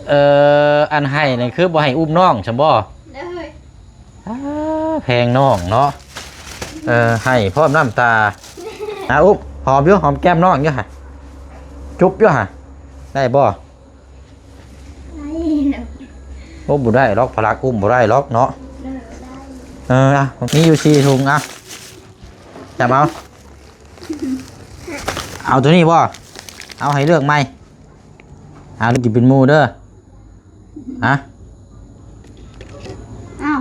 ເອີ ອັນໄຫ້ນີ້ຄືບໍ່ໃຫ້ອຸ້ມນ້ອງຊັ້ນບໍ່? ໂດຍ. ອ້າ ແພງນ້ອງເນາະ. ເອີ ໄຫ້ພ້ອມນ້ຳຕາ. ອາ ອຸ້ມ ຫອມຢູ່ ຫອມແກ້ມນ້ອງຢູ່ຫະ ຈຸບຢູ່ຫະ ໄດ້ບໍ່? ໂອ້ ບໍ່ໄດ້ດອກ ພະລັກອຸ້ມບໍ່ໄດ້ດອກເນາະ. ເອີ ມີຢູ່ສີ່ຖົງ ເອົາ ຈັບເອົາ. ເອົາໂຕນີ້ບໍ່? ເອົາ ໃຫ້ເລືອກໃໝ່. ເອົາ ກິນເປັນໝູ່ເດີ. ຮະ? ອ້າວ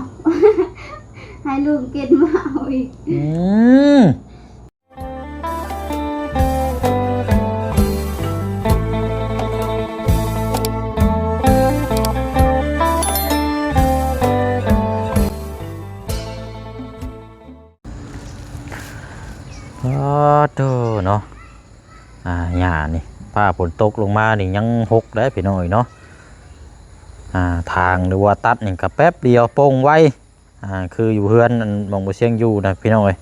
ໃຫ້ລຸງກິນມາເອົາອີກ. ອືມ. ອ້າ ໂທ້ເນາະ. ອ່າ ຫຍ້ານີ້ ຟ້າຝົນຕົກລົງມານີ້ຍັງຫົກໄດ໋ພີ່ນ້ອງເອີຍເນາະ. ອ່າ ຖາງ ຫຼືວ່າຕັດນີ້ກໍແປັບດຽວໂປ່ງໄວ. ອ່າ ຄືຢູ່ເຮືອນອັນໝ່ອງບໍ່ຊຽງຢູ່ນະພີ່ນ້ອງເອີຍ.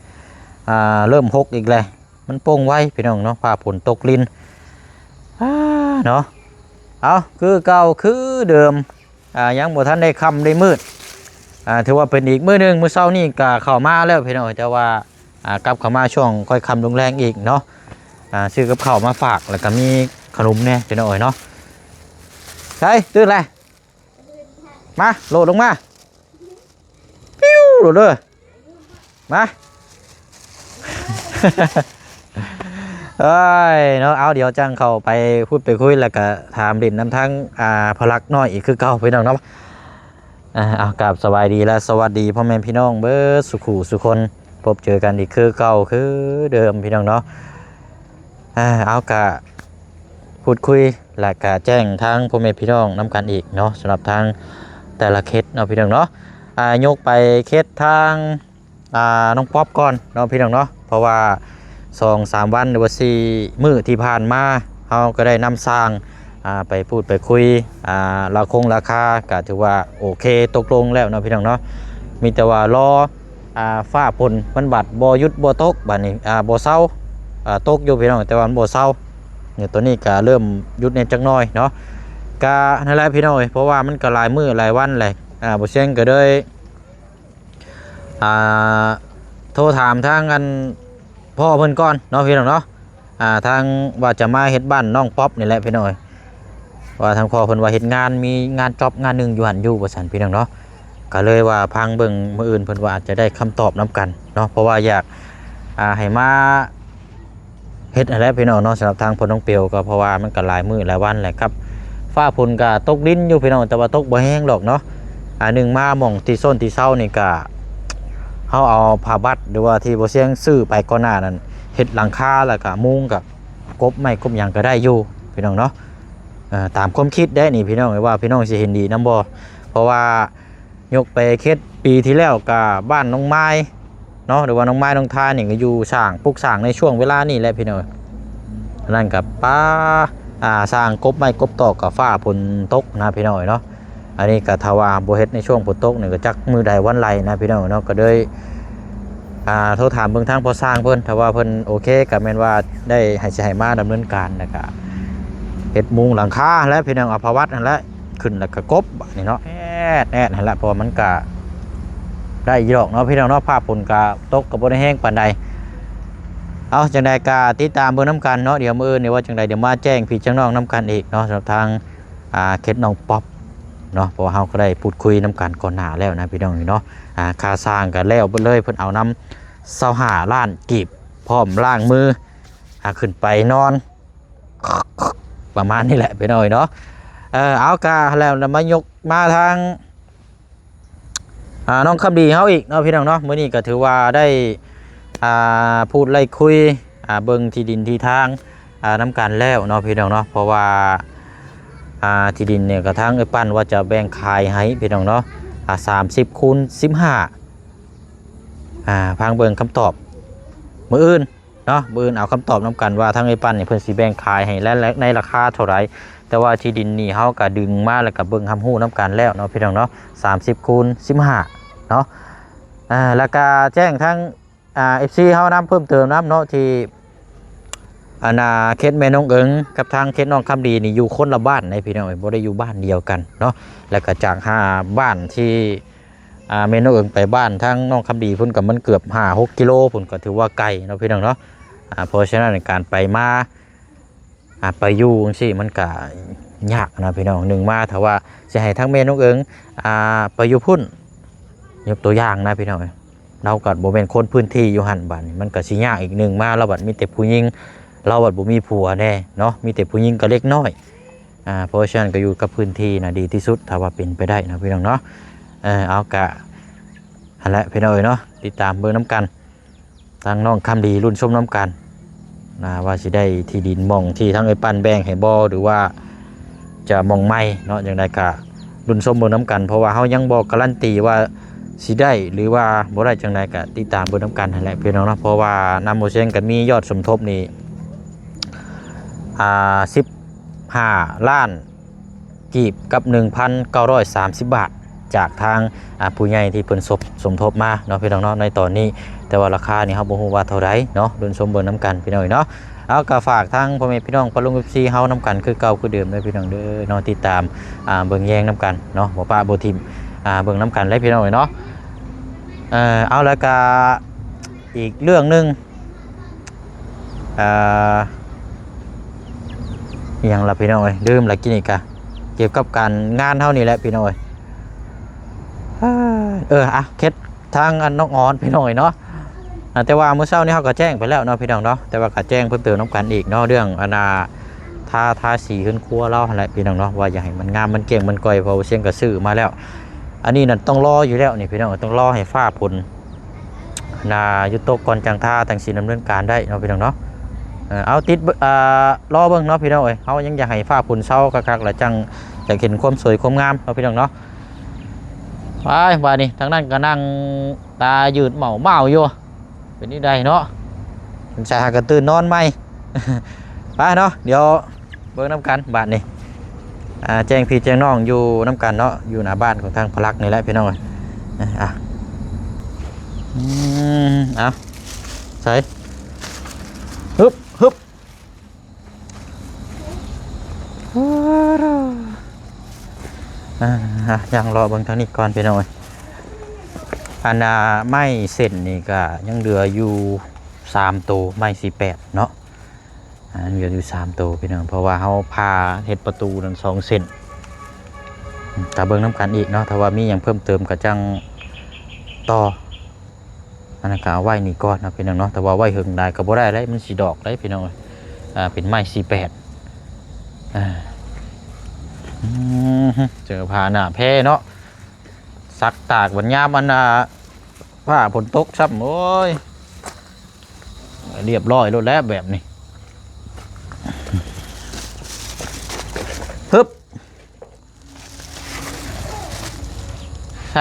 ອ່າ ເລີ່ມຫົກອີກແລ້ວ ມັນໂປ່ງໄວພີ່ນ້ອງເນາະ ຟ້າຝົນຕົກລິນ. ອ່າ ເນາະ. ເອົາ ຄືເກົ່າຄືເດີມ. ອ່າ ຍັງບໍ່ທັນໄດ້ຄ່ຳໄດ້ມືດ. ອ່າ ຖືວ່າເປັນອີກມື້ໜຶ່ງ ມື້ເຊົ້ານີ້ກະເຂົ້າມາແລ້ວພີ່ນ້ອງເອີຍ ແຕ່ວ່າ ອ່າ ກັບເຂົ້າມາຊ່ວງຄ່ອຍຄ່ຳລົງແລງອີກເນາະ. ອ່າ ຊື້ກັບເຂົ້າມາຝາກ ແລ້ວກະມີຂະໜົມແດ່ພີ່ນ້ອງເອີຍເນາະ. ໃສ ຕື່ນແລ້ວ? ມາ ໂລດລົງມາ ປິວໂລດເດີ. ມາ ເອີຍເນາະ. ເອົາ ດຽວຈັ່ງເຂົ້າໄປພຸດໄປຄຸຍ ແລ້ວກະຖາມຫຼິ້ນນຳທາງ ອ່າ ພໍ່ລັກນ້ອຍອີກຄືເກົ່າພີ່ນ້ອງເນາະ. ອ່າ ເອົາ ກາບສະບາຍດີ ແລະ ສະຫວັດດີພໍ່ແມ່ພີ່ນ້ອງເບິດສູ່ຄູ່ສູ່ຄົນ ພົບເຈີກັນອີກຄືເກົ່າຄືເດີມພີ່ນ້ອງເນາະ. ອ່າ ເອົາ ກະ ພູດຄຸຍ ແລະ ກະແຈ້ງທາງພໍ່ແມ່ພີ່ນ້ອງນຳກັນອີກເນາະ ສຳລັບທາງແຕ່ລະເຂດເນາະພີ່ນ້ອງເນາະ. ອ່າ ຍົກໄປເຂດທາງ ອ່າ ນ້ອງປັອບກ່ອນເນາະພີ່ນ້ອງເນາະ ເພາະວ່າສອງສາມວັນ ຫຼືວ່າສີ່ມື້ທີ່ຜ່ານມາ ເຮົາກໍໄດ້ນຳຊ່າງ ອ່າ ໄປພູດໄປຄຸຍ ອ່າ ລາຄົງລາຄາ ກໍຖືວ່າໂອເຄຕົກລົງແລ້ວເນາະພີ່ນ້ອງເນາະ. ມີແຕ່ວ່າລໍ ອ່າ ຟ້າຝົນມັນບັດບໍ່ຢຸດບໍ່ຕົກ ບາດນີ້ ອ່າ ບໍ່ເຊົາ ອ່າ ຕົກຢູ່ພີ່ນ້ອງ ແຕ່ວ່າມັນບໍ່ເຊົາ. ນີ້ ຕອນນີ້ກະເລີ່ມຢຸດແດ່ຈັກໜ້ອຍເນາະ. ກະນັ້ນແຫຼະພີ່ນ້ອງເອີຍ ເພາະວ່າມັນກະຫຼາຍມື້ຫຼາຍວັນແຫຼະ. ອ່າ ບໍ່ຊຽງກະເລີຍ ອ່າ ໂທຖາມທາງອັນພໍ່ເພິ່ນກ່ອນເນາະພີ່ນ້ອງເນາະ. ອ່າ ທາງວ່າຈະມາເຮັດບ້ານນ້ອງປັອບນີ້ແຫຼະພີ່ນ້ອງເອີຍ ວ່າທາງພໍ່ເພິ່ນວ່າເຮັດງານ ມີງານຈັອບງານໜຶ່ງຢູ່ຫັ້ນຢູ່ ວ່າຊັ້ນພີ່ນ້ອງເນາະ. ກໍເລີຍວ່າຟັງເບິ່ງ ມື້ອື່ນເພິ່ນວ່າອາດຈະໄດ້ຄຳຕອບນຳກັນເນາະ ເພາະວ່າຢາກ ອ່າ ໃຫ້ມາເຮັດຫັ້ນແຫຼະພີ່ນ້ອງເນາະ. ສຳລັບທາງພໍ່ນ້ອງເປວກໍເພາະວ່າມັນກໍຫຼາຍມື້ຫຼາຍວັນແຫຼະ ກັບຟ້າຝົນກໍຕົກລິນຢູ່ພີ່ນ້ອງ ແຕ່ວ່າຕົກບໍ່ແຮງດອກເນາະ. ອ່າ ໜຶ່ງມາໝ່ອງທີ່ຊົນທີ່ເຊົານີ້ກໍ ເຮົາເອົາຜ້າບັດ ຫຼືວ່າທີ່ບໍ່ຊຽງຊື້ໄປກ່ອນໜ້ານັ້ນ ເຮັດຫຼັງຄາ ແລ້ວກໍມຸງ ກໍກົບໄມ້ກົບຫຍັງກໍໄດ້ຢູ່ພີ່ນ້ອງເນາະ. ເອີ ຕາມຄວາມຄິດເດ້ນີ້ພີ່ນ້ອງ ວ່າພີ່ນ້ອງຊິເຫັນດີນຳບໍ່ ເພາະວ່າ ຍົກໄປເຂດປີທີ່ແລ້ວກະບ້ານນ້ອງມາຍເນາະ ຫຼືວ່ານ້ອງມາຍນ້ອງທາຍນີ້ກໍຢູ່ສ້າງ ປຸກສ້າງໃນຊ່ວງເວລານີ້ແຫຼະພີ່ນ້ອງ. ນັ້ນກະປາ ອ່າ ສ້າງກົບໄມ້ກົບຕອກ ກະຟ້າຝົນຕົກນະພີ່ນ້ອງເນາະ. ອັນນີ້ກະຖ້າວ່າບໍ່ເຮັດໃນຊ່ວງຝົນຕົກນີ້ ກະຈັກມື້ໃດວັນໃດນະພີ່ນ້ອງເນາະ. ກະເລີຍ ອ່າ ໂທຖາມເບິ່ງທາງພໍ່ຊ່າງເພິ່ນ ຖ້າວ່າເພິ່ນໂອເຄ ກະແມ່ນວ່າໄດ້ໃຫ້ ຊິໃຫ້ມາດຳເນີນການ ແລ້ວກະເຮັດມຸງຫຼັງຄາຫັ້ນແຫຼະພີ່ນ້ອງ ເອົາຜ້າວັດຫັ້ນແຫຼະ ຂຶ້ນແລ້ວກໍກົບບາດນີ້ເນາະ ແອດໆ ຫັ້ນລະ ເພາະວ່າມັນກະໄດ້ຢູ່ດອກເນາະພີ່ນ້ອງເນາະ. ຟ້າຝົນກະຕົກກໍບໍ່ໄດ້ແຮງປານໃດ. ເອົາ ຈັ່ງໃດກະຕິດຕາມເບິ່ງນຳກັນເນາະ. ດຽວມື້ອື່ນນີ້ວ່າຈັ່ງໃດ ດຽວມາແຈ້ງພີ່ແຈ້ງນ້ອງນຳກັນອີກເນາະ ສຳລັບທາງ ອ່າ ເຂດນ້ອງປັອບເນາະ ເພາະວ່າເຮົາກໍໄດ້ພູດຄຸຍນຳກັນກ່ອນໜ້າແລ້ວນະພີ່ນ້ອງເນາະ. ອ່າ ຄ່າສ້າງກໍແລ້ວເບິດເລີຍ ເພິ່ນເອົານຳຊາວຫ້າລ້ານກີບ ພ້ອມລ້າງມື ອ່າ ຂຶ້ນໄປນອນ ປະມານນີ້ແຫຼະພີ່ນ້ອງເນາະ. ເອີ ເອົາ ກະແລ້ວມາຍົກມາທາງ ອ່າ ນ້ອງຄຳດີເຮົາອີກເນາະພີ່ນ້ອງເນາະ. ມື້ນີ້ກໍຖືວ່າໄດ້ ອ່າ ພູດໄດ້ຄຸຍ ອ່າ ເບິ່ງທີ່ດິນທີ່ທາງ ອ່າ ນຳກັນແລ້ວເນາະພີ່ນ້ອງເນາະ. ເພາະວ່າ ອ່າ ທີ່ດິນນີ້ກໍທາງເອື້ອຍປັ້ນວ່າຈະແບ່ງຂາຍໃຫ້ພີ່ນ້ອງເນາະ ອ່າ ສາມສິບຄູນສິບຫ້າ ອ່າ ຟັງເບິ່ງຄຳຕອບມື້ອື່ນ ເນາະ ມື້ອື່ນເອົາຄຳຕອບນຳກັນວ່າທາງເອື້ອຍປັ້ນນີ້ເພິ່ນຊິແບ່ງຂາຍໃຫ້ ແລະ ໃນລາຄາເທົ່າໃດ. ແຕ່ວ່າທີ່ດິນນີ້ເຮົາກະດຶງມາ ແລ້ວກະເບິ່ງຮັບຮູ້ນຳກັນແລ້ວເນາະພີ່ນ້ອງເນາະ ສາມສິບຄູນສິບຫ້າເນາະ. ອ່າ ແລ້ວກະແຈ້ງທາງ ອ່າ ເອັຟຊີເຮົານຳເພີ່ມເຕີມນຳເນາະ ທີ່ ອັນນ່າ ເຂດແມ່ນ້ອງເອີງກັບທາງເຂດນ້ອງຄຳດີນີ້ຢູ່ຄົນລະບ້ານເດ້ພີ່ນ້ອງເອີຍ ບໍ່ໄດ້ຢູ່ບ້ານດຽວກັນເນາະ. ແລ້ວກໍຈາກຫາບ້ານທີ່ ອ່າ ແມ່ນ້ອງເອີງໄປບ້ານທາງນ້ອງຄຳດີພຸ້ນກໍມັນເກືອບຫ້າຫົກກິໂລພຸ້ນ ກໍຖືວ່າໄກເນາະພີ່ນ້ອງເນາະ. ອ່າ ເພາະສະນັ້ນການໄປມາ ອ່າ ໄປຢູ່ຈັ່ງຊີ້ມັນກະຍາກນະພີ່ນ້ອງ. ໜຶ່ງມາຖ້າວ່າຊິໃຫ້ທາງແມ່ນ້ອງເອີງ ອ່າ ໄປຢູ່ພຸ້ນ ຍົກຕົວຢ່າງນະພີ່ນ້ອງ ເຮົາກໍບໍ່ແມ່ນຄົນພື້ນທີ່ຢູ່ຫັ້ນ ບາດນີ້ມັນກໍຊິຍາກອີກ. ໜຶ່ງມາລາວບັດມີແຕ່ຜູ້ຍິງ ລາວບັດບໍ່ມີຜົວແດ່ເນາະ ມີແຕ່ຜູ້ຍິງກໍເລັກນ້ອຍ. ອ່າ ເພາະສະນັ້ນກໍຢູ່ກັບພື້ນທີ່ນະດີທີ່ສຸດ ຖ້າວ່າເປັນໄປໄດ້ນະພີ່ນ້ອງເນາະ. ເອີ ເອົາ ກະຫັ້ນແຫຼະພີ່ນ້ອງເອີຍເນາະ ຕິດຕາມເບິ່ງນຳກັນ. ທາງນ້ອງຄຳດີລຸ້ນຊົມນຳກັນນະ ວ່າຊິໄດ້ທີ່ດິນໝ່ອງທີ່ທາງເອື້ອຍປັ້ນແບ່ງໃຫ້ບໍ່ ຫຼືວ່າຈະໝ່ອງໃໝ່ເນາະ. ຈັ່ງໃດກະລຸ້ນຊົມເບິ່ງນຳກັນ ເພາະວ່າເຮົາຍັງບໍ່ກາຣັນຕີວ່າຊິໄດ້ ຫຼືວ່າບໍ່ໄດ້ຈັ່ງໃດ ກະຕິດຕາມເບິ່ງນຳກັນຫັ້ນແຫຼະພີ່ນ້ອງເນາະ. ເພາະວ່ານຳບໍ່ຊຽງກໍມີຍອດສົມທົບນີ້ ອ່າ ສິບຫ້າລ້ານ ກີບກັບໜຶ່ງພັນເກົ້າຮ້ອຍສາມສິບບາດ ຈາກທາງ ອ່າ ຜູ້ໃຫຍ່ທີ່ເພິ່ນສົບ ສົມທົບມາເນາະພີ່ນ້ອງເນາະ ໃນຕອນນີ້. ແຕ່ວ່າລາຄານີ້ເຮົາບໍ່ຮູ້ວ່າເທົ່າໃດເນາະ ລຸ້ນຊົມເບິ່ງນຳກັນພີ່ນ້ອງເອີຍເນາະ. ເອົາ ກໍຝາກທາງພໍ່ແມ່ພີ່ນ້ອງປ້າລຸງ ເອັຟຊີ ເຮົານຳກັນຄືເກົ່າຄືເດີມເດີພີ່ນ້ອງເດີເນາະ. ຕິດຕາມ ອ່າ ເບິ່ງແຍງນຳກັນເນາະ ບໍ່ປະບໍ່ຖິ້ມ ອ່າ ເບິ່ງນຳກັນເລີຍພີ່ນ້ອງເອີຍເນາະ. ເອີ ເອົາ ແລ້ວກໍອີກເລື່ອງໜຶ່ງ ອ່າ ອີ່ຫຍັງລະພີ່ນ້ອງເອີຍ ລືມລະ ກີ້ນີ້ກະ ກ່ຽວກັບການງານເຮົານີ້ແຫຼະພີ່ນ້ອງເອີຍ. ເອີ ອ່ະ ເຂດທາງອັນນ້ອງອອນພີ່ນ້ອງເອີຍເນາະ. ອ່າ ແຕ່ວ່າມື້ເຊົ້ານີ້ເຮົາກໍແຈ້ງໄປແລ້ວເນາະພີ່ນ້ອງເນາະ ແຕ່ວ່າກໍແຈ້ງເພີ່ມເຕີມນຳກັນອີກເນາະ ເລື່ອງອັນນ່າ ທາ ທາສີເຮືອນຄົວລາວຫັ້ນແຫຼະພີ່ນ້ອງເນາະ ວ່າຢາກໃຫ້ມັນງາມມັນເກັ່ງມັນກ່ອຍ ເພາະວ່າຊຽງກໍຊື້ມາແລ້ວ. ອັນນີ້ນັ້ນຕ້ອງລໍຢູ່ແລ້ວນີ້ພີ່ນ້ອງ ຕ້ອງລໍໃຫ້ຟ້າຝົນ ນາ ຢຸດຕົກກ່ອນຈັ່ງທາ ຈັ່ງຊິດຳເນີນການໄດ້ເນາະພີ່ນ້ອງເນາະ. ເອີ ເອົາ ຕິດ ອ່າ ລໍເບິ່ງເນາະພີ່ນ້ອງເອີຍ ເຮົາຍັງຢາກໃຫ້ຟ້າຝົນເຊົາຄັກໆ ແລ້ວຈັ່ງຢາກເຫັນຄວາມສວຍຄວາມງາມເນາະພີ່ນ້ອງເນາະ. ໄປ ບາດນີ້ທາງນັ້ນກໍນັ່ງຕາຍືດເໝົາເໝົາຢູ່ ເປັນຈັ່ງໃດເນາະ ສົງໄສຫາກະຕື່ນນອນໃໝ່. ໄປເນາະ ດຽວ ເບິ່ງນຳກັນບາດນີ້ ອ່າ ແຈ້ງພີ່ແຈ້ງນ້ອງຢູ່ນຳກັນເນາະ ຢູ່ໜ້າບ້ານຂອງທາງພະລັກນີ້ແຫຼະພີ່ນ້ອງເອີຍ. ອ່ະ ອືມ ເອົາ ໃສ່ ຮຶບ ຮຶບ ອ່າ ຍ່າງເລາະເບິ່ງທາງນີ້ກ່ອນພີ່ນ້ອງເອີຍ. ອັນນ່າ ໄມ້ເສັ້ນນີ້ກະຍັງເຫຼືອຢູ່ສາມໂຕ ໄມ້ສີ່ແປດເນາະ. ອ່າ ຍັງເຫຼືອຢູ່ສາມໂຕພີ່ນ້ອງ ເພາະວ່າເຮົາຜ່າເຮັດປະຕູນັ້ນສອງເສັ້ນ. ອືມ ຖ້າເບິ່ງນຳກັນອີກເນາະ ຖ້າວ່າມີຫຍັງເພີ່ມເຕີມກໍຈັ່ງຕໍ່. ອັນນັ້ນກໍເອົາໄວ້ນີ້ກ່ອນເນາະພີ່ນ້ອງເນາະ ແຕ່ວ່າໄວ້ເຫິງຫຼາຍກໍບໍ່ໄດ້ເດ້ ມັນຊິດອກເດ້ພີ່ນ້ອງເອີຍ. ອ່າ ເປັນໄມ້ສີ່ແປດ ອ່າ ອືມ ເຈີຜ້າໜ້າແພເນາະ ຊັກຕາກບັດຍາມອັນນ່າ ຟ້າຝົນຕົກຊ້ຳ ໂອ້ຍ ລຽບຮ້ອຍໂລດແລ້ວແບບນີ້. ຮຶບ ໃສ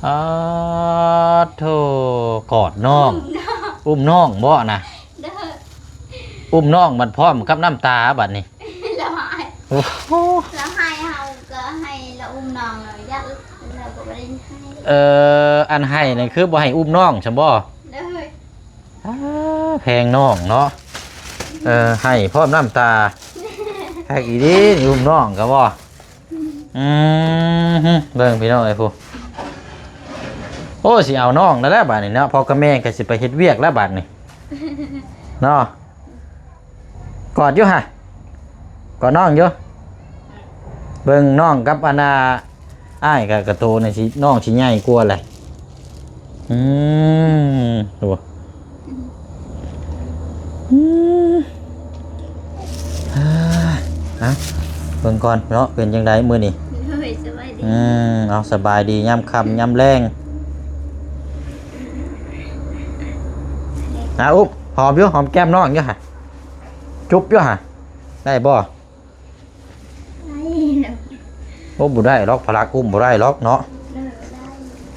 ອາໂທ ກອດນ້ອງ ອຸ້ມນ້ອງບໍ່ນະ? ໂດຍ ອຸ້ມນ້ອງບັດພ້ອມກັບນ້ຳຕາບັດນີ້ ລະໄຫ້ ໂອ້ໂຫ ລະໄຫ້ ເຮົາກໍໄຫ້ ລະອຸ້ມນ້ອງ ລະຢາກ ລະກໍບໍ່ໄດ້ໄຫ້. ເອີ ອັນໄຫ້ນັ້ນຄືບໍ່ໃຫ້ອຸ້ມນ້ອງຊັ້ນບໍ່? ໂດຍ ອາ ແພງນ້ອງເນາະ ເອີ ໄຫ້ພ້ອມນ້ຳຕາ ຄັກອີ່ຫຼີນີ້ ອຸ້ມນ້ອງກໍບໍ່. ອືມ ເບິ່ງພີ່ນ້ອງເອີຍ ຜູ້ ໂອ້ ຊິເອົານ້ອງແລ້ວແຫຼະບາດນີ້ເນາະ ພໍ່ກັບແມ່ກໍຊິໄປເຮັດວຽກແລ້ວບາດນີ້ເນາະ. ກອດຢູ່ຫະ ກອດນ້ອງຢູ່ ເບິ່ງນ້ອງກັບອັນນ່າ ອ້າຍກໍໂຕນີ້ຊິ ນ້ອງຊິໃຫຍ່ກວ່າແຫຼະ. ອືມ ໂອ້ ອືມ ເອົາ ເບິ່ງກ່ອນເນາະ ເປັນຈັ່ງໃດມື້ນີ້? ໂດຍ ສະບາຍດີ. ອືມ ເອົາ ສະບາຍດີຍາມຄ່ຳຍາມແລງ. ອາ ອຸ້ມ ຫອມຢູ່ ຫອມແກ້ມນ້ອງຢູ່ຫະ ຈຸບຢູ່ຫະ ໄດ້ບໍ່? ໂອ້ ບໍ່ໄດ້ດອກ ພະລັກອຸ້ມບໍ່ໄດ້ດອກເນາະ.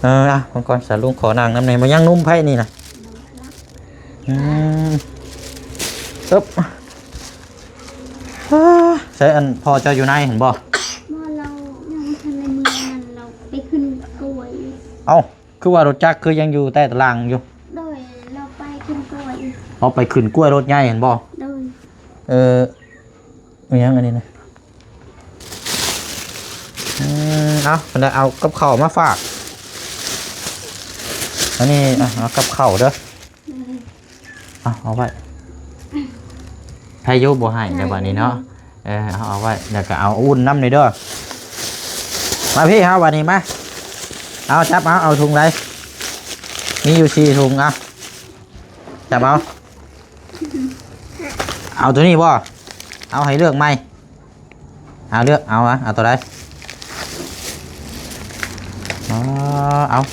ເອີ ອາ ເບິ່ງກ່ອນ ສາລຸງຂໍນັ່ງນຳແດ່. ມາຍັງໜຸ່ມໃຜນີ້ນະ? ອືມ ເອີບ ໃສ ອັນພໍ່ເຈົ້າຢູ່ໃນຫັ້ນບໍ່? ບໍ່ ລາວຍັງບໍ່ທັນໄດ້ເມືອ ລາວໄປຂຶ້ນກ້ວຍ. ເອົ້າ ຄືວ່າລົດຈັກຄືຍັງຢູ່ໃຕ້ຕະລ່າງຢູ່? ໂດຍ ລາວໄປ ເອົາໄປຂຶ້ນກ້ວຍລົດໃຫຍ່ຫັ້ນບໍ່? ໂດຍ. ເອີ ມີຫຍັງອັນນີ້ນະ? ອືມ ເອົາ ເພິ່ນໄດ້ເອົາກັບເຂົ້າມາຝາກ. ອັນນີ້ ອ່ະ ເອົາກັບເຂົ້າເດີ. ໂດຍ. ເອົາ ເອົາໄວ້ ໃຜຢູ່ບໍ່ໃຫ້ແລ້ວບັດນີ້ເນາະ. ເອີ ເອົາ ເອົາໄວ້ ແລ້ວກໍເອົາອຸ່ນນຳນີ້ເດີ. ມາພີ້ເຮົາບັດນີ້ມາ. ເອົາ ຈັບເອົາ ເອົາຖົງໃດ? ມີຢູ່ສີ່ຖົງ ເອົາ ຈັບເອົາ. ເອົາໂຕນີ້ບໍ່? ເອົາ ໃຫ້ເລືອກໃໝ່. ເອົາ ເລືອກເອົາ ເອົາໂຕໃດ? ອໍ ເອົາ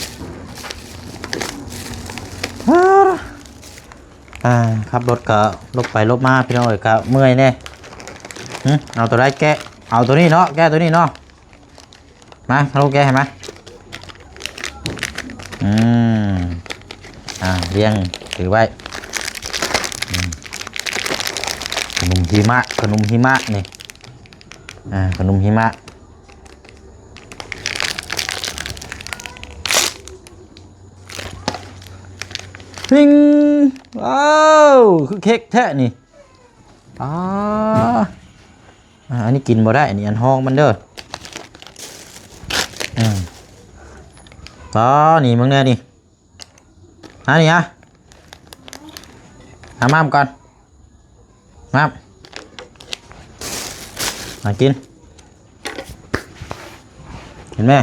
ອ່າ ຂັບລົດກໍຫຼົບໄປຫຼົບມາ ພີ່ນ້ອງເອີຍ ກໍເມື່ອຍແດ່. ຫຶ ເອົາໂຕໃດ? ແກະ ເອົາໂຕນີ້ເນາະ ແກະໂຕນີ້ເນາະ. ມາ ເອົາແກະໃຫ້ມາ. ອືມ ອ່າ ລຽງ ຖືໄວ້. ອືມ ຂະໜົມຫິມະ ຂະໜົມຫິມະນີ້. ອ່າ ຂະໜົມຫິມະ. ພິງ ວ້າວ ຄືເຄັກແທ້ນີ້. ອ່າ ອ່າ ອັນນີ້ກິນບໍ່ໄດ້ ອັນນີ້ອັນຮອງມັນເດີ. ອືມ ອໍ ນີ້ເບິ່ງແດ່ນີ້. ມານີ້ອະ ມາ ມາກ່ອນ ມາ ມາກິນ ເຫັນແມ່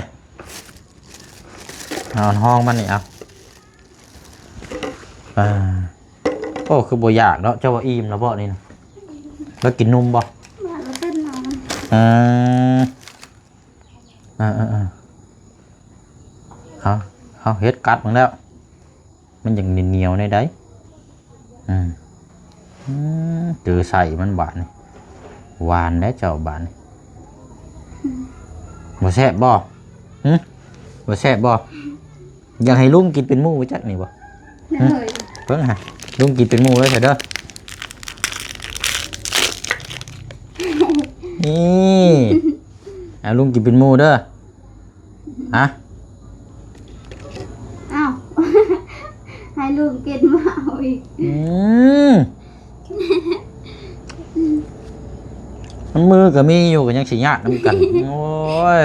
ເອົາຮອງມັນນີ້ເອົາ. ອ່າ ໂອ້ ຄືບໍ່ຢາກເນາະ. ເຈົ້າວ່າອີ່ມແລ້ວບໍ່ນີ້ນະ? ແລ້ວກິນນົມບໍ່? ບໍ່ ບໍ່ກິນນົມ. ອືມ ເອີໆໆ ເອົາ ເອົາເຫັດກັດມັນແລ້ວ ມັນຍັງໜຽວໆແນວໃດ. ອືມ ອືມ ເຈີໄສ້ມັນບາດນີ້ ຫວານແລ້ວເຈົ້າບາດນີ້. ບໍ່ແຊບບໍ່? ຫຶ ບໍ່ແຊບບໍ່? ຢາກໃຫ້ລຸງກິນເປັນໝູ່ຈັກນີ້ບໍ່? ໂດຍ. ເບິ່ງຫາ ລຸງກິນເປັນໝູ່ເລີຍເດີ. ນີ້ ເອົາ ລຸງກິນເປັນໝູ່ເດີ. ຮະ? ອ້າວ ໃຫ້ລຸງກິນມາເອົາອີກ. ອືມ ມັນມືກໍມີຢູ່ ກໍຍັງຊິຍາກນຳກັນ. ໂອ້ຍ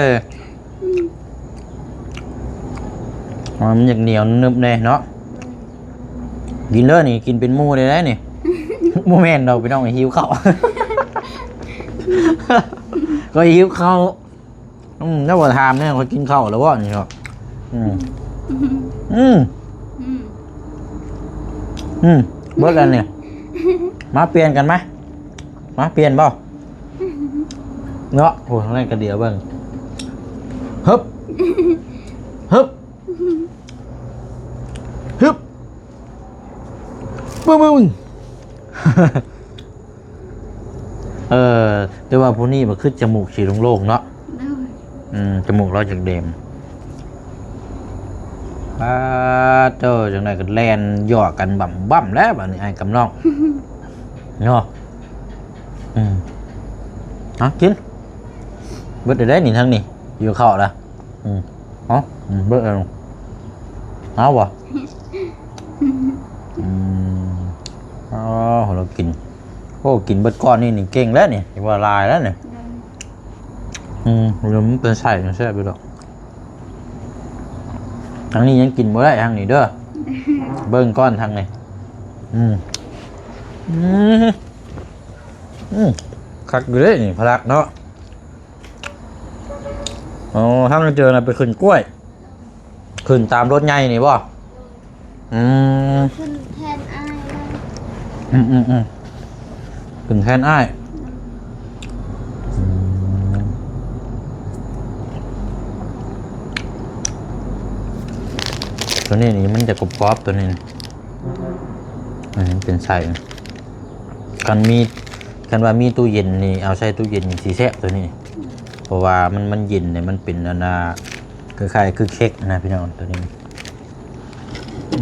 ມັນຢາກໜຽວໜຶບແດ່ເນາະ. ກິນເດີນີ້ ກິນເປັນໝູ່ໄດ້ໄດ໋ນີ້. ບໍ່ແມ່ນດອກພີ່ນ້ອງ ຫິວເຂົ້າ ຂ້ອຍຫິວເຂົ້າ. ອືມ ແລ້ວບໍ່ຖາມແດ່ ຂ້ອຍກິນເຂົ້າແລ້ວບໍ່ນີ້ເນາະ. ອືມ ອືມ ອືມ ອືມ ເບິດແລ້ວນີ້. ມາປ່ຽນກັນມາ ມາປ່ຽນບໍ່ເນາະ. ໂອ້ ທາງນັ້ນກະດຽວເບິ່ງ ຮຶບ ຮຶບ ຮຶບ ປຶ້ງ ເອີ ແຕ່ວ່າຜູ້ນີ້ມັນຄືຈະມູກສີໂລ່ງໆເນາະ. ໂດຍ. ອືມ ຈະມູກລາວຈັກແດງ. ປາດໂທ້ ຈັ່ງໃດກໍແລ່ນຢອກກັນບຳໆແລ້ວບາດນີ້ ອ້າຍກັບນ້ອງເນາະ. ອືມ ເອົາກິນ ເບິດໄດ້ນີ້ ທາງນີ້ຫິວເຂົ້າລະ. ອືມ ເອົາ ອືມ ເບິ່ງເອົາ ເອົາບໍ່? ອືມ ອໍ ລາວກິນ ໂອ້ ກິນເບິດກ້ອນນີ້ ນີ້ເກັ່ງແລ້ວນີ້ ຖືວ່າຫຼາຍແລ້ວນີ້. ອືມ ມັນເປັນໄສ້ ມັນແຊບຢູ່ດອກ. ທາງນີ້ຍັງກິນບໍ່ໄດ້ ທາງນີ້ເດີ ເບິ່ງກ່ອນທາງນີ້. ອືມ ອືມ ອືມ ຄັກຢູ່ເດ້ນີ້ ພະລັກເນາະ. ອໍ ທາງເຈີນະໄປຂຶ້ນກ້ວຍ ຂຶ້ນຕາມລົດໃຫຍ່ນີ້ບໍ່? ອືມ ຂຶ້ນແທນອ້າຍເລີຍ. ອືມໆໆ ຂຶ້ນແທນອ້າຍ. ອືມ ຕົວນີ້ນີ້ມັນຈະກອບໆ ຕົວນີ້ນີ້ ອັນນີ້ເປັນໄສ້. ຄັນມີ ຄັນວ່າມີຕູ້ເຢັນນີ້ ເອົາໃສ່ຕູ້ເຢັນນີ້ຊິແຊບຕົວນີ້ ເພາະວ່າມັນ ມັນເຢັນນີ້ ມັນເປັນອັນນ່າ ຄ້າຍໆຄືເຄັກນະພີ່ນ້ອງ ຕົວນີ້. ອື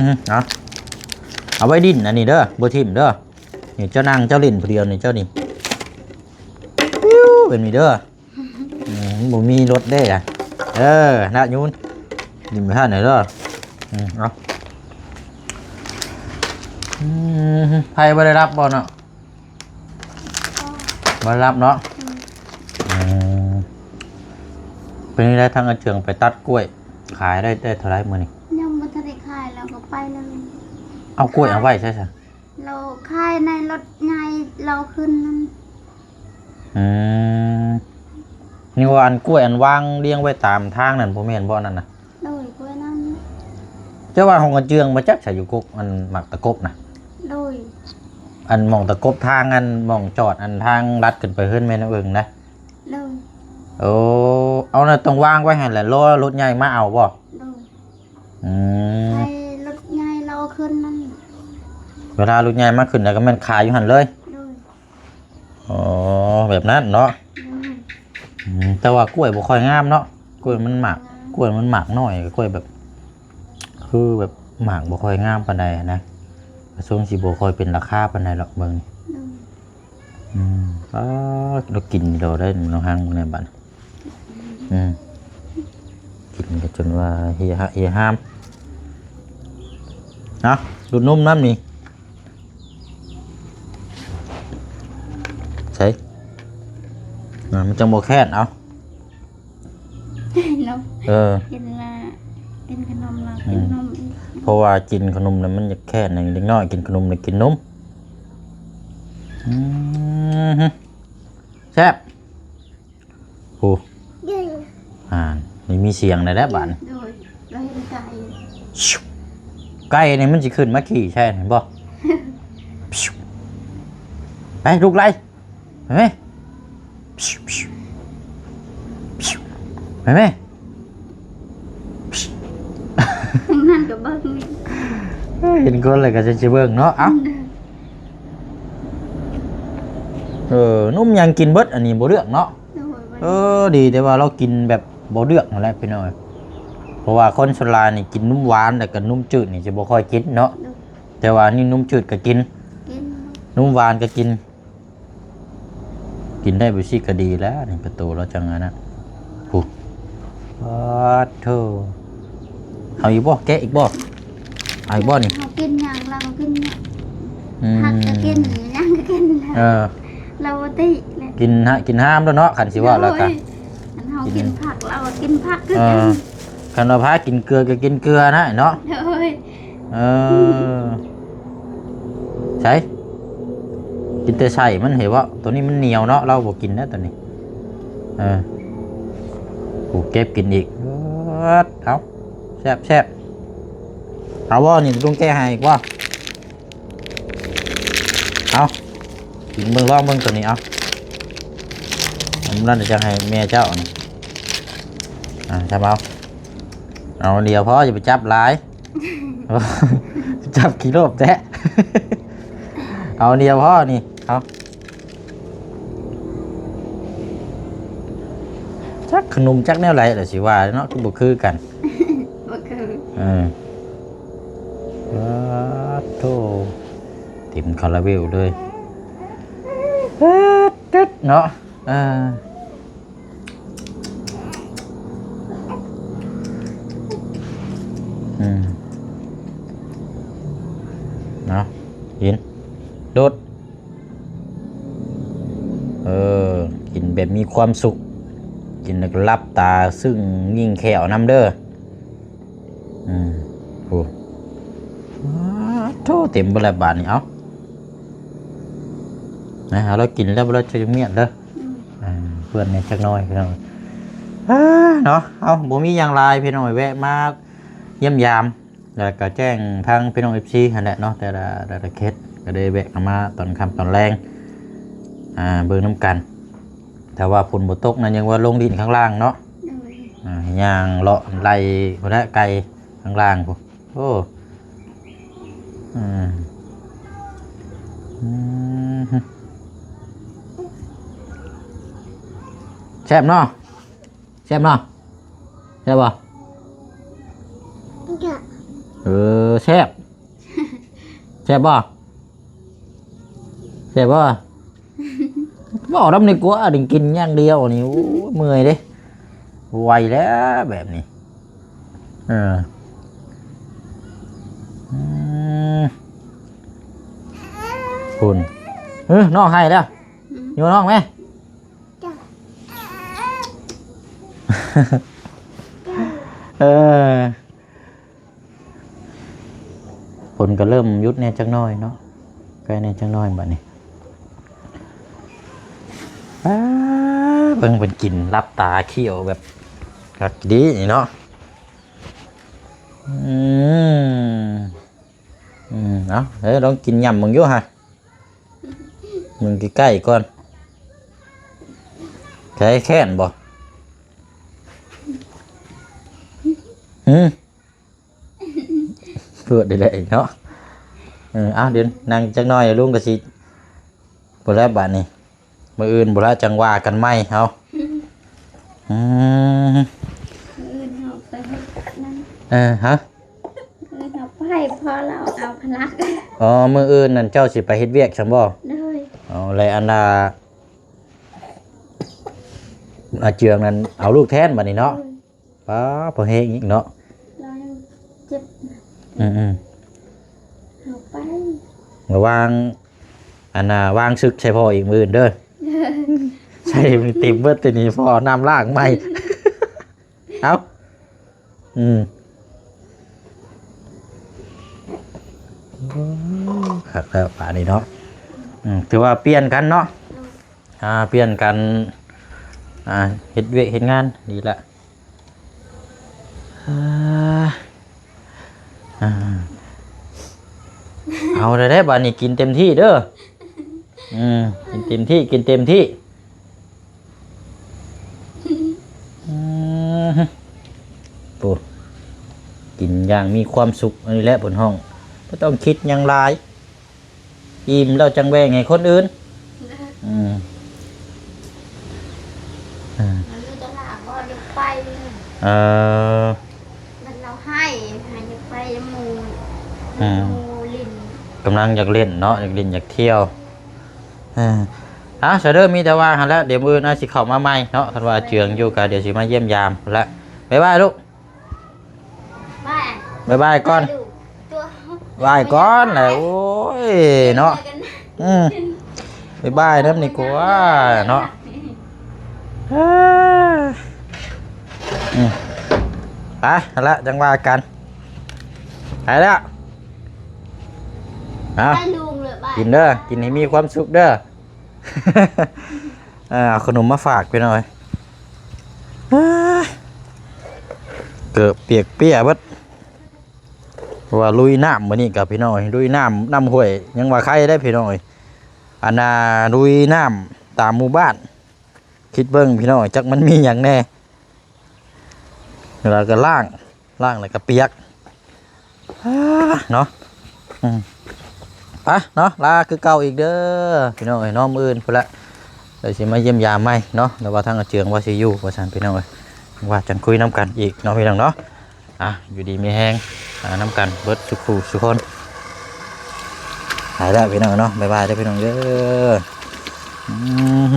ມ ເອົາ ເອົາໄວ້ດິ້ນອັນນີ້ເດີ ບໍ່ຖິ້ມເດີ. ນີ້ເຈົ້ານັ່ງເຈົ້າຫຼິ້ນຜູ້ດຽວນີ້ ເຈົ້ານີ້ ປິວ ແບບນີ້ເດີ. ອືມ ບໍ່ມີລົດເດ້ອະ ເອີ ນະ ຍູນ ດິ້ນໄປຫັ້ນເດີ. ອືມ ເອົາ ອືມ ໃຜບໍ່ໄດ້ຮັບບໍ່ເນາະ? ບໍ່ໄດ້ຮັບເນາະ. ອືມ ເປັນຈັ່ງໃດທາງອາເຈືອງໄປຕັດກ້ວຍ ຂາຍໄດ້ ໄດ້ເທົ່າໃດມື້ນີ້? ຍັງບໍ່ທັນໄດ້ຂາຍ ລາວກໍໄປເລີຍ. ເອົາກ້ວຍເອົາໄວ້ໃສຊະ? ລາວຂາຍໃນລົດໃຫຍ່ລາວຂຶ້ນນັ້ນ. ອືມ ນີ້ວ່າອັນກ້ວຍອັນວາງລຽງໄວ້ຕາມທາງນັ້ນບໍ່ແມ່ນບໍ່ ອັນນັ້ນນະ? ໂດຍ ກ້ວຍນັ້ນ. ເຈົ້າວ່າຂອງອາເຈືອງມາຈາກໃສ ຢູ່ກົກ ອັນໝາກຕະກົບນະ? ໂດຍ ອັນໝ່ອງຕະກົບທາງ ອັນໝ່ອງຈອດ ອັນທາງລັດຂຶ້ນໄປເຮືອນແມ່ນາເອີງນະ? ໂດຍ ໂອ້ ເອົານະ ຕ້ອງວາງໄວ້ຫັ້ນແຫຼະ ລໍລົດໃຫຍ່ມາເອົາບໍ່? ໂດຍ ອືມ ໃຫ້ລົດໃຫຍ່ລາວເອົາຂຶ້ນນັ້ນ. ເວລາລົດໃຫຍ່ມາຂຶ້ນແລ້ວກໍແມ່ນຂາຍຢູ່ຫັ້ນເລີຍ? ໂດຍ ອໍ ແບບນັ້ນເນາະ. ອືມ ອືມ ແຕ່ວ່າກ້ວຍບໍ່ຄ່ອຍງາມເນາະ ກ້ວຍມັນໝາກ ກ້ວຍມັນໝາກນ້ອຍ ກ້ວຍແບບ ຄືແບບໝາກບໍ່ຄ່ອຍງາມປານໃດນະ ກະຊົງຊິບໍ່ຄ່ອຍເປັນລາຄາປານໃດດອກເບິ່ງນີ້. ອືມ ອືມ ປາດ ລາວກິນດອກໄດ້ນ້ອງຮັງໃນບັດ. ອືມ ກິນກະຈົນວ່າເຮຮະເຮຮາມ. ເອົາ ດູດນົມນຳນີ້. ໃສ ອ່າ ມັນຈັ່ງບໍ່ແຄ້ນ ເອົາ ເນາະ. ເອີ ກິນລະ ກິນຂະໜົມລະ ອືມ ກິນນົມອີກ ເພາະວ່າກິນຂະໜົມລະມັນຢາກແຄ້ນ. ເດັກນ້ອຍກິນຂະໜົມລະກິນນົມ. ອືມ ແຊບ. ໂອ້ ອ່າ ນີ້ມີສຽງແລ້ວບາດນີ້. ໂດຍ ລາວເຫັນໄກ່ ໄກ່ນີ້ມັນຊິຂຶ້ນມາຂີ້ໃສ່ນີ້ບໍ່? ໄປ ລຸກໄລ່ ໄປແມ່ ໄປແມ່. ທາງນັ້ນກໍເບິ່ງ ເອີ ເຫັນຄົນແລ້ວກໍຈະຊິເບິ່ງເນາະ. ເອົ້າ ເອີ ນົມຫຍັງກິນເບິດ ອັນນີ້ບໍ່ເລືອກເນາະ. ໂດຍ ເອີ ດີແຕ່ວ່າລາວກິນແບບບໍ່ເລືອກຫັ້ນແຫຼະພີ່ນ້ອງ. ເພາະວ່າຄົນສ່ວນຫຼາຍນີ້ກິນນົມຫວານ ແລ້ວກໍນົມຈືດນີ້ຈະບໍ່ຄ່ອຍກິນເນາະ. ໂດຍ ແຕ່ວ່ານີ້ນົມຈືດກໍກິນ ກິນ ນົມຫວານກໍກິນ. ກິນໄດ້ບໍ່ຊິກະດີແລ້ວນີ້ ປະຕູລາວຈັ່ງອັນນັ້ນ. ພຸ້ນ ປາດໂທ້ ເອົາອີກບໍ່? ແກະອີກບໍ່? ເອົາອີກບໍ່ນີ້? ເຮົາກິນຫຍັງລາວກໍກິນຫຍັງ. ອືມ ຜັກກໍກິນ ຫຍັງກໍກິນ. ເອີ ລາວບໍ່ຕິແຫຼະ ກິນຫະ ກິນຫ້າມແລ້ວເນາະ ຄັນຊິເວົ້າແລ້ວກະ. ໂດຍ ຄັນເຮົາກິນຜັກ ລາວກໍກິນຜັກຄືກັນ. ເອີ ຄັນວ່າພາກິນເກືອກໍກິນເກືອນະເນາະ. ໂດຍ ເອີ ໃສ ກິນແຕ່ໄສ້ມັນ ເຫັນບໍ່? ໂຕນີ້ມັນໜຽວເນາະ ລາວບໍ່ກິນແລ້ວໂຕນີ້. ເອີ ໂອ້ ເກັບກິນອີກ. ເອີ ເອົາ ແຊບໆ. ເອົາບໍ່ນີ້ ລຸງແກະໃຫ້ອີກບໍ່? ເອົາ ກິນເບິ່ງ ລອງເບິ່ງໂຕນີ້. ເອົາ ອັນນັ້ນຈະໃຫ້ແມ່ເຈົ້ານີ້. ອ່າ ຈັບເອົາ ເອົາດຽວພໍ ຢ່າໄປຈັບຫຼາຍ. ຈັບຂີ້ໂລບແທ້. ເອົາດຽວພໍນີ້ ເອົາ ຈັກຂະໜົມຈັກແນວໃດລະຊິວ່າເນາະ ຄືບໍ່ຄືກັນ. ບໍ່ຄື ເອີ ປາດໂທ້ ເຕັມຄາຣາເບວເລີຍ. ເອີ ເຕັດເນາະ ເອີ. ອືມ ເນາະ ກິນ ໂດດ ເອີ ກິນແບບມີຄວາມສຸກ ກິນແລ້ວກໍຫຼັບຕາ ຊຶ້ງຍິງແຂ້ວນຳເດີ. ອືມ ໂອ້ ປາດໂທ້ ເຕັມເບິດແລ້ວບາດນີ້. ເອົາ ນະ ເອົາ ລາວກິນແລ້ວ ລາວຈະມຽດເດີ. ອືມ ອ່າ ເພື່ອນແດ່ຈັກໜ້ອຍພີ່ນ້ອງ. ອ່າ ເນາະ ເອົາ ບໍ່ມີຫຍັງຫຼາຍພີ່ນ້ອງ ແວະມາຢ້ຽມຢາມ ແລ້ວກໍແຈ້ງທາງພີ່ນ້ອງເອັຟຊີຫັ້ນແຫຼະເນາະ ແຕ່ລະ ແຕ່ລະເຂດ ກໍໄດ້ແວະເຂົ້າມາຕອນຄ່ຳຕອນແລງ ອ່າ ເບິ່ງນຳກັນ. ຖ້າວ່າຝົນບໍ່ຕົກນະ ຍັງວ່າລົງຫຼິ້ນຂ້າງລ່າງເນາະ. ໂດຍ ອ່າ ຍ່າງເລາະໄລ່ພຸ້ນແຫຼະ ໄກ່ຂ້າງລ່າງພຸ້ນ. ໂອ້ ອືມ ອືມ ແຊບເນາະ ແຊບເນາະ ແຊບບໍ່? ເອີ ແຊບ ແຊບບໍ່? ແຊບບໍ່? ເວົ້ານຳນີ້ກວ່າ ໄດ້ກິນຢ່າງດຽວນີ້ ໂອ້ຍ ເມື່ອຍເດ້ ໄຫວແລ້ວແບບນີ້. ເອີ ອືມ ພຸ້ນ ເອີ ນ້ອງໄຫ້ແລ້ວ ອືມ ຢູ່ນ້ອງແມ່ ເອີ ຝົນກໍເລີ່ມຢຸດແດ່ຈັກໜ້ອຍເນາະ ໃກ້ແດ່ຈັກໜ້ອຍບັດນີ້. ປ້າ ເບິ່ງເພິ່ນກິນ ຫຼັບຕາຄ້ຽວແບບຄັກດີນີ້ເນາະ. ອືມ ອືມ ເອົາ ເອີ ລອງກິນຫຍ້ຳເບິ່ງຢູ່ຫະ ເບິ່ງໃກ້ໆກ່ອນ ໃຄແຄ້ນບໍ່? ຫື? ເປີດໄດ້ແລ້ວເນາະ. ເອີ ເອົາ ດຽວນັ່ງຈັກໜ້ອຍ ລຸງກໍຊິ ບໍ່ແລ້ວບາດນີ້ ມື້ອື່ນບໍ່ແລ້ວຈັ່ງວ່າກັນໃໝ່ເຮົາ. ອືມ ມື້ອື່ນເຮົາໄປເຮັດນັ້ນ ເອີ ຮະ ມື້ອື່ນເຮົາໄປ ພໍລາວເອົາພະລັກ. ອໍ ມື້ອື່ນນັ້ນເຈົ້າຊິໄປເຮັດວຽກຊັ້ນບໍ່? ໂດຍ. ອໍ ແລະ ອັນນ່າ ອາເຈືອງນັ້ນເອົາລູກແທນບາດນີ້ເນາະ. ໂດຍ. ປ້າ ພໍແຮງອີກເນາະ ລາວຍັງເຈັບ. ອືມໆ ເຮົາໄປ ລະວັງ ອັນນ່າ ວາງຊຶກໃສ່ພໍ່ອີກມື້ອື່ນເດີ ໃສ່ໃຫ້ມັນເຕັມເບິດ ທີ່ນີ້ພໍ່ເອົານ້ຳລ້າງໃໝ່. ເອົ້າ ອືມ ໂອ້ ຄັກແລ້ວບາດນີ້ເນາະ. ອືມ ຖືວ່າປ່ຽນກັນເນາະ ອືມ ອ່າ ປ່ຽນກັນ ອ່າ ເຮັດວຽກເຮັດງານ ດີລະ. ອ່າ ອ່າ ເອົາແລ້ວເດ້ ບາດນີ້ກິນເຕັມທີ່ເດີ. ອືມ ກິນເຕັມທີ່ ກິນເຕັມທີ່. ອືມ ໂອ້ ກິນຢ່າງມີຄວາມສຸກ ອັນນີ້ແຫຼະເພິ່ນຮ້ອງ ບໍ່ຕ້ອງຄິດຫຍັງຫຼາຍ. ອີ່ມແລ້ວຈັ່ງແບ່ງໃຫ້ຄົນອື່ນ. ອືມ ມັນມີຕະຫຼາດບໍ່ໄດ້ໄປ. ເອີ ມັນລາວໃຫ້ ໃຫ້ໄປນຳໝູ່ ອືມ ໝູ່ຫຼິ້ນ ກຳລັງຢາກຫຼິ້ນເນາະ ຢາກຫຼິ້ນຢາກທ່ຽວ. ເອີ ເອົາ ຊະເດີ ມີແຕ່ວ່າຫັ້ນແຫຼະ ດຽວມື້ອື່ນອາດຊິເຂົ້າມາໃໝ່ເນາະ ຄັນວ່າເຈືອງຢູ່ກໍດຽວຊິມາຢ້ຽມຢາມແຫຼະ. ບາຍບາຍລູກ. ບາຍບາຍກ່ອນ ບາຍບາຍກ່ອນແຫຼະ. ໂອ້ຍເນາະ ອືມ ບາຍບາຍນຳນີ້ກວ່າເນາະ. ເອີ ອືມ ໄປຫັ້ນລະ ຈັ່ງວ່າກັນ. ໄປແລ້ວ ເອົາ ໄປລຸງເລີຍ ບາຍ ກິນເດີ ກິນໃຫ້ມີຄວາມສຸກເດີ. ເອົາຂະໜົມມາຝາກພີ່ນ້ອງເອີຍ. ເກີບປຽກເປຍເບິດ ເພາະວ່າລຸຍນ້ຳມື້ນີ້ກະພີ່ນ້ອງເອີຍ ລຸຍນ້ຳ ນ້ຳຫ້ວຍ ຍັງວ່າໄຄເດ້ພີ່ນ້ອງເອີຍ. ອັນນ່າ ລຸຍນ້ຳຕາມໝູ່ບ້ານ ຄິດເບິ່ງພີ່ນ້ອງເອີຍ ຈັກມັນມີຫຍັງແດ່. ແລ້ວກໍລ້າງ ລ້າງແລ້ວກໍປຽກ ເນາະ. ອືມ ໄປເນາະ ລາຄືເກົ່າອີກເດີພີ່ນ້ອງເອີຍເນາະ. ມື້ອື່ນພຸ້ນລະ ດຽວຊິມາຢ້ຽມຢາມໃໝ່ເນາະ ແຕ່ວ່າທາງອາເຈືອງວ່າຊິຢູ່ວ່າຊັ້ນພີ່ນ້ອງເອີຍ ວ່າຈັ່ງຄຸຍນຳກັນອີກເນາະພີ່ນ້ອງເນາະ. ອ່ະ ຢູ່ດີມີແຮງ ອ່າ ນຳກັນເບິດທຸກຜູ້ທຸກຄົນ. ໄປແລ້ວພີ່ນ້ອງເນາະ ບາຍບາຍເດີພີ່ນ້ອງເດີ. ອືມ